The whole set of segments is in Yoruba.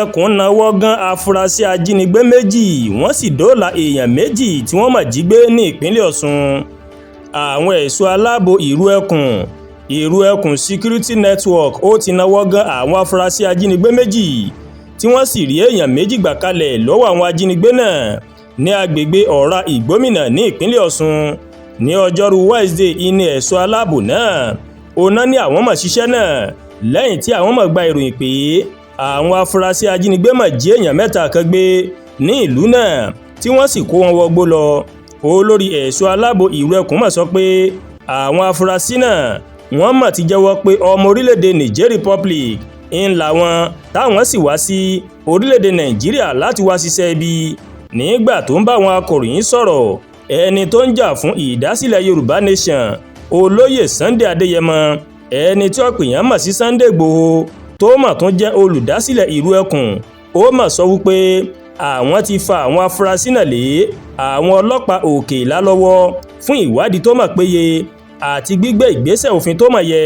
Ẹkùn náwó gan afurasí ajínigbé méjì, wọ́n sì dóòlà èèyàn méjì tí wọ́n mà jí gbé ní ìpínlẹ̀ Ọ̀ṣun. Àwọn ẹ̀ṣọ́ aláàbò Ìrù Ẹkùn, Ìrù Ẹkùn Security Network, ó ti náwó gan àwọn afurasí ajínigbé méjì, tí wọ́n sì rí èèyàn méjì gbà kalẹ̀ lọ́wọ́ àwọn ajínigbé náà ní agbègbè Ọ̀rá Ìgbómìnà ní ìpínlẹ̀ Ọ̀ṣun. Ní ọjọ́rú Wednesday, ìní ẹ̀ṣọ́ aláàbò náà ọ̀nà ní àwọn mọ̀ ṣiṣẹ́ náà lẹ́yìn tí àwọn mọ̀ gba ìròyìn pé àwọn afurasí ajínigbé mọ̀ jí èèyàn mẹ́ta kan gbé ní ìlú náà, tí wọ́n sì kó wọn wọgbó lọ. Olórí ẹ̀ṣọ́ aláàbò Ìrù Ẹkùn mọ̀ sọ pé àwọn afurasí náà, wọ́n mọ̀ ti jẹ́wọ́ pé ọmọ orílẹ̀-èdè Niger Republic ń làwọn, táwọn sì wá sí orílẹ̀-èdè Nàìjíríà láti wá ṣiṣẹ́ ibi. Nígbà tó ń bá àwọn akọ̀ròyìn sọ̀rọ̀, ẹni tó ń jà fún ìdásílẹ̀ Yorùbá Nation, Olóyè Sunday Adéyẹmọ, ẹni tí ọ̀pọ̀ èèyàn mọ̀ sí Sunday Igboho, tó mọ̀ tún jẹ́ olùdásílẹ̀ Ìrù Ẹkùn, ó mọ̀ sọ wípé àwọn ti fa àwọn afurasí náà lé àwọn ọlọ́pàá Òkè Ìlá lọ́wọ́ fún ìwádìí tó mọ̀ péye àti gbígbé ìgbésẹ̀ òfin tó mọ̀ yẹ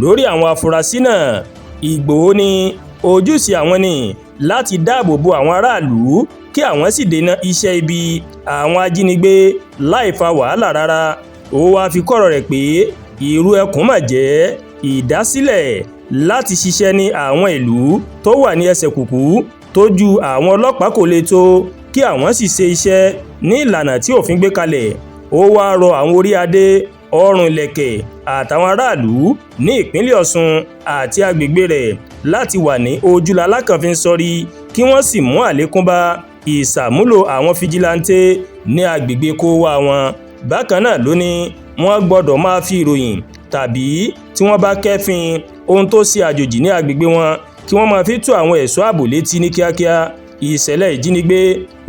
lórí àwọn afurasí náà. Ìgbòho ní ojúṣe àwọn ni láti dáàbò bo àwọn aráàlú, kí àwọn sì dènà iṣẹ́ ibi àwọn ajínigbé láì fa wàhálà rárá. Ó wáá fi kọ́rọ̀ rẹ̀ pé Ìrù Ẹkùn mà jẹ́ ìdásílẹ̀ láti ṣiṣẹ́ ní àwọn ìlú tó wà ní ẹsẹ̀ kùkú tójú àwọn ọlọ́pàá kò lè tó, kí àwọn sì ṣe iṣẹ́ ní ìlànà tí òfin gbé kalẹ̀. Ó wáá rọ àwọn orí adé, ọrùn ìlẹ̀kẹ̀ àtàwọn aráàlú ní ìpínlẹ̀ Ọ̀ṣun àti agbègbè rẹ̀ láti wà ní ojúlalákànfin sọrí, kí wọ́n sì mú àlékún bá ìṣàmúlò àwọn fijilantè ní agbègbè kó wá wọn. Bákan náà ló ní wọ́n gbọ́dọ̀ máa fi ìròyìn tàbí tí wọ́n bá kẹ́fín ohun tó ṣe àjòjì ní agbègbè wọn, kí wọ́n máa fi tó àwọn ẹ̀ṣọ́ ààbò létí ní kíákíá. Ìṣẹ̀lẹ̀ ìjínigbé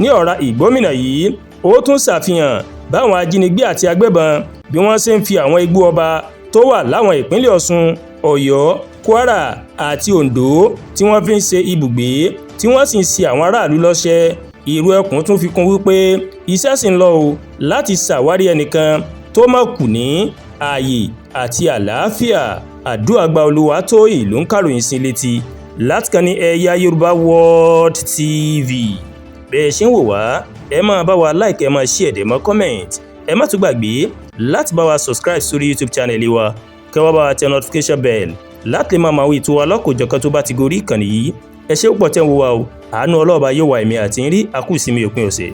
ní Ọ̀rá Ìgbómìnà yìí, ó tún ṣàfihàn báwọn ajínigbé àti agbébọn bí wọ́n ṣe ń fi àwọn igbó ọba tó wà láwọn ìpínlẹ̀ Ọ̀ṣun, Ọ̀yọ́, Kwara àti Ondo tí wọ́n fi ń ṣe ibùgbé, tí wọ́n sì ń ṣe àwọn aráàlú lọ́ṣẹ́. Ìrù Ẹkùn tún fi kún wípé iṣẹ́ sì ń lọ o láti ṣàwárí ẹnìkan tó mọ̀ kù ní ààyè àti àlàáfíà. Àdúràgbà Olúwatóyìn ló ń kàròyìn sí létí láti kàn ní Ẹ̀yà Yorùbá World TV. Bẹ́ẹ̀ ṣe ń wò wá, ẹ máa bá wa like, ẹ máa share, dẹ̀ mọ́ comment. Ẹ má tún gbàgbé láti bá wa subscribe sórí YouTube channel wa, kẹ́ wá bá wa tẹ notification bell láti lè máa máa wo ètò wa lọ́kòjọ̀kan tó bá ti gorí ìkànnì yìí. Ẹ ṣé púpọ̀ tẹ́ ń wò wá o. Àánú ọlọ́ọ̀bá yóò wà ẹ̀mí àti ń rí àkú ìsinmi òpin ọ̀sẹ̀.